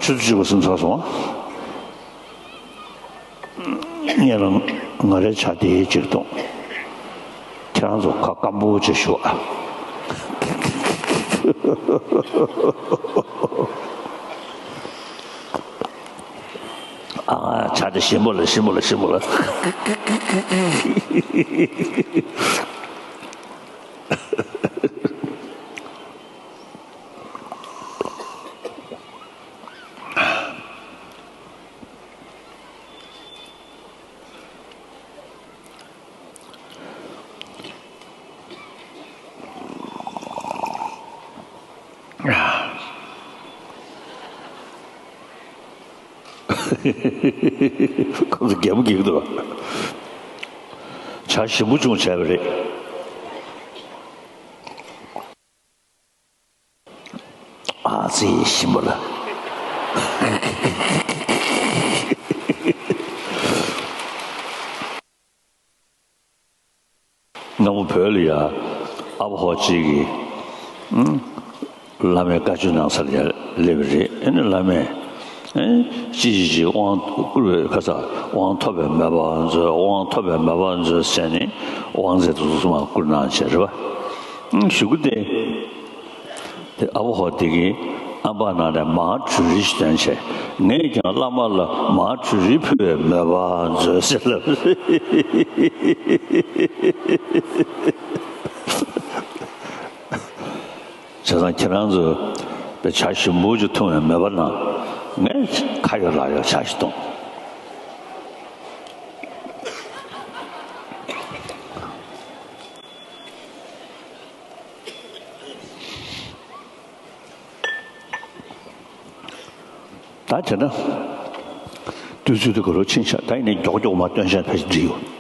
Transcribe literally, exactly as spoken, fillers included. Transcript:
ཆུ་ཚོད་གཅིག་པ་ཟིན་ཚར་སོང་ཨ། ངས་རང་ང་རའི་ཇ་དེ་གཅིག་འཐུང་། ཁྱེད་རང་ཚོ་ཁ་སྐམ་པོ་བྱེད་ཤོག་ཨ། ཨ་ཇ་དེ་ཞིམ་པོ་ལ་ཞིམ་པོ་ལ་ཞིམ་པོ་ལ། ཁོང་ཚོ་གད་མོ་སྒུག་འདུག་ཇ་ཞིམ་པོ་བྱུང་བྱས་པ་རེད། ཨ་ཙི་ཞིམ་པོ་ལ། སྔ་མོ་བོད་ལ་ཡ་ཨ་བ་ཧོ་གཅིག་གིས་ཨུམ། བླ་མའི་བཀའ་ཆོས་གནང་ས་ལ་ཡ་སླེབས་པ་རེད། ཨེ་ནི་བླ་མས་ཨེ་ཅི་ཅི་ཅི་དབང་བསྐུར་བའི་ཁ་ས་དབང་ཐོབ་པའི་མོས་པ་མཛོད། དབང་ཐོབ་པའི་མོས་པ་མཛོད་ཟེར་ནས་དབང་རྫས་དེ་ཚོ་ཚང་མ་བསྐུར་གནང་བྱས་རེད་པ། ཨུམ། གཞུག་གུ་དེ། དེ་ཨ་བ་ཧོ་དེ་གིས་ཨམ་བག་གནང་ནས་མར་བྲུ་རི་ཞིག་བཏོན་བྱས། ངས་ཀྱང་བླ་མ་ལ་མར་བྲུ་རི་ཕུལ་བའི་མོས་པ་མཛོད་ཟེར་ལབ། བྱས་ཙང་ཁྱེད་རང་ཚོས་དཔེ་ཇ་ཞིམ་པོ་ཅིག་འཐུང་བའི་མོས་པ་གནང་། ངས་ཁ་ཡོད་ལག་ཡོད་ཇ་ཞིག་འཐུང་། ད་བྱས་ན། དུས་ཚོད་དེ་ག་རུ་ཕྱིན་ཤག་ད་ཡིན་ནའི་མགྱོགས་མགྱོགས་མར་སྟོན་བྱས་ཕལ་ཆེར་འགྲིག་ཡོད།